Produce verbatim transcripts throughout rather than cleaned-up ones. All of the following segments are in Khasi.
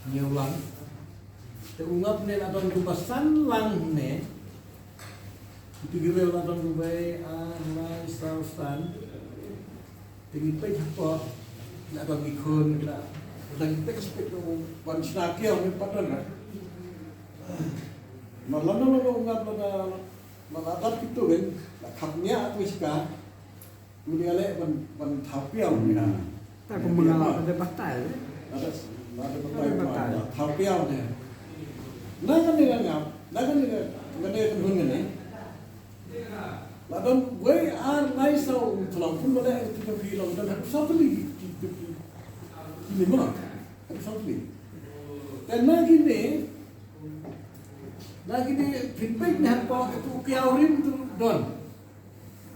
Hynñiew lang. Te u ngap ne la don kumba san lang ne. Ki tyrkiwei la don kumba ar lai saw san. Te ngi peit hapoh. La don ki khun la. La don ki peit spek tu ban shna kiaw ne pat don. Mar lano lano u ngap lada la la dap kitu kan la khap nia tu shika. Tuli ale ban ban thaw piaw ni na. Ta ko manga ada batai. Ada ada batai. Thaw piaw ni. Na kan ni ngam, na kan ni kan ni kan hun ni. La don wei ar lai saw thlong pun bale tu ka pi long dan hak saw tuli. Ni ma. Hak saw tuli. Te na kine na kine pin pin ni hak pa tu kiaw rim tu don.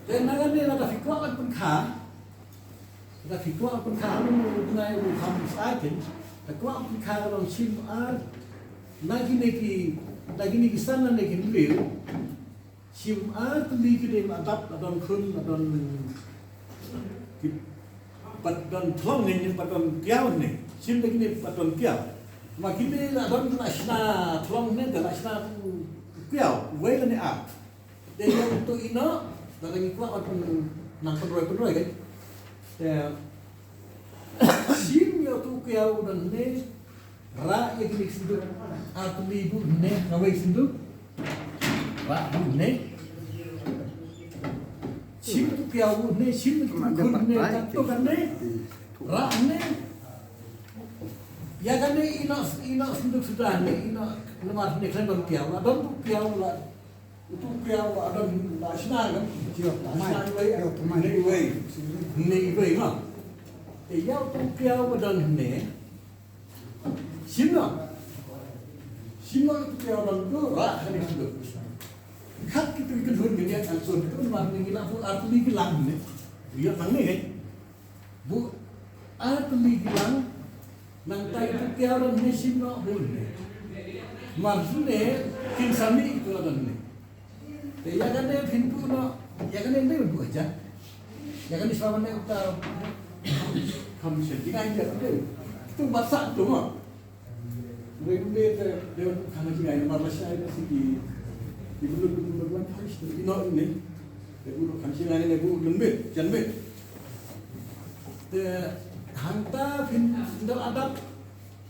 Te na kane lada phi kwah ban pynkha, lada phi kwah ban pynkha, u nai u kham sa kin, lada kwah ban pynkha ka long shim ar, na kine ki, na kine ki san lane ki hynriew, shim ar tylli ki dei ma dap, la don khun, la don ki, pat don thlong ne, pat don kiaw ne, shim na kine pat don kiaw. Ma kine la don la shna thlong ne, la shna kiaw, wei lane ar. Te ïa uto ino, lada ngi kwah ban nang pynroi pynroi kan. Te shim ïa uto u kiaw u don ne, rah ïa kine ki synduk, ar tylli buh ne, kawei synduk. Rah buh ne. Shim uto u kiaw buh ne, shim uto u khun ne, kato kan ne. Rah ne. Ïa kane ino, ino synduk suda ne, ino namar ne khlem don kiaw, la don uto u kiaw la. Uto u kiaw ba don la shna kan. Kiaw la shna iwei, kiaw la ne iwei. Ne iwei ma. Te ïa uto u kiaw ba don ne. Shim noh. Shim noh uto u kiaw ba don tu rah kane shim noh. Khat ki tu ki hun ngi ïa kan son tu ma ngi la fu ar tylli ki lang ne. Ïa lang ne. Buh ar tylli ki lang, nangta ïa uto u kiaw don ne shim noh buh ne. Mar ne kin sa mih ito don ne. Te ïa kane phin buh noh, ïa kane ne buh aja. Ïa kane shuwa ne uta kham shen jingïaid ïa kane. Kito ba sah to ma. Re kumne te dei ban khang jingïaid namar lashai na siki. Ki bulu bulu bulu bulu parish te ino ine. Te bulu khang jingïaid ne bulu lynmit, janmit. Te hangta phin da adap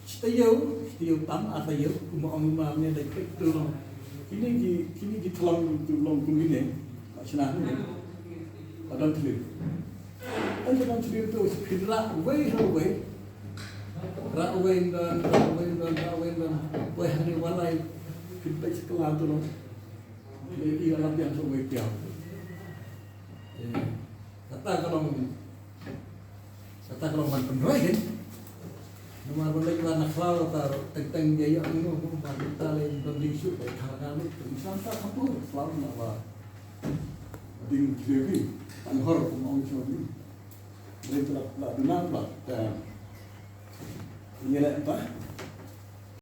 shi taïew, shi taïew tam, ar taïew, kumba ong ma ne dei pek tu long. Kine ki, kine ki thlong tu long kum kine. Shna ne. Adon thlip. An te kan sdang tu phin rah uwei ha uwei. Rah uwei ynda, rah uwei ynda, rah uwei ynda. Uwei hangne walai phin peit sha kylla tu noh. Phin ïohi la biang sa uwei piaw. Eh, kata ka long, kata ka long ban pynroi kan. Namar ba leit wan na khlaw ta teng teng ïa ïoh ngi noh ba ta leit don ding shuh ba thar nga lut. Sa ta khampur khlaw na ba. Ding jlebi, tang hor, kum ong jlebi. Ding la, la duna la, ta. Ngi leh ta,